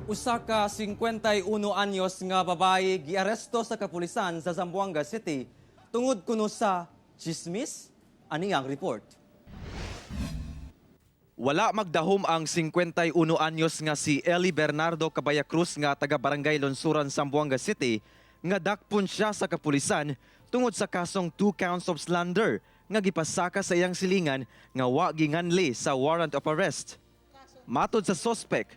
Usa ka 51 anyos nga babae giaresto sa kapulisan sa Zamboanga City tungod kuno sa chismis. Ani ang report. Wala magdahom ang 51 anyos nga si Eli Bernardo Cabaya Cruz nga taga Barangay Lunsuran, Zamboanga City nga dakpon siya sa kapulisan tungod sa kasong two counts of slander nga gipasaka sa iyang silingan nga wa ginganli sa warrant of arrest. Matod sa suspect,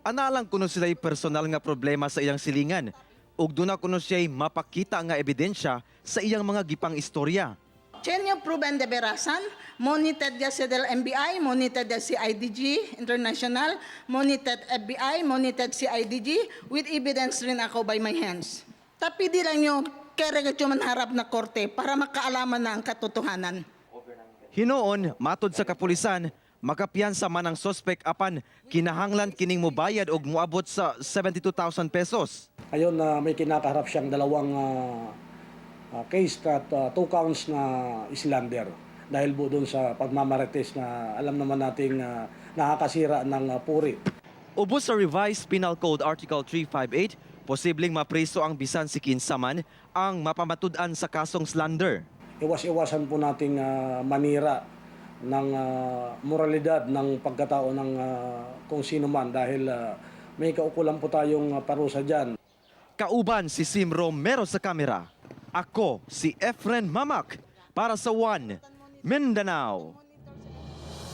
ana lang kuno sila'y personal nga problema sa iyang silingan ug duna kuno siya'y mapakita nga ebidensya sa iyang mga gipang istorya. Chenyo Proven de Berasan, monitored ya si del NBI, monitored ya si IDG International, monitored FBI, monitored si IDG, with evidence rin ako by my hands. Tapi di lang nyo kere manharap na korte para makaalaman na ang katotohanan. Hinuon, matod sa kapulisan, makapiyansa man ang suspect apan kinahanglan kining mobayad og moabot sa 72,000 pesos. Ngayon na may kinakaharap siyang dalawang case at two counts na slander dahil po doon sa pagmamarites na alam naman nating nakakasira ng puri. Ubos sa Revised Penal Code Article 358, posibleng mapreso ang bisan si kinsa man ang mapamatud-an sa kasong slander. Iwas-iwasan po nating manira ng moralidad ng pagkatao ng kung sino man dahil may kaukulan po tayong parusa dyan. Kauban si Sim Romero sa kamera. Ako si Efren Mamak para sa One Mindanao.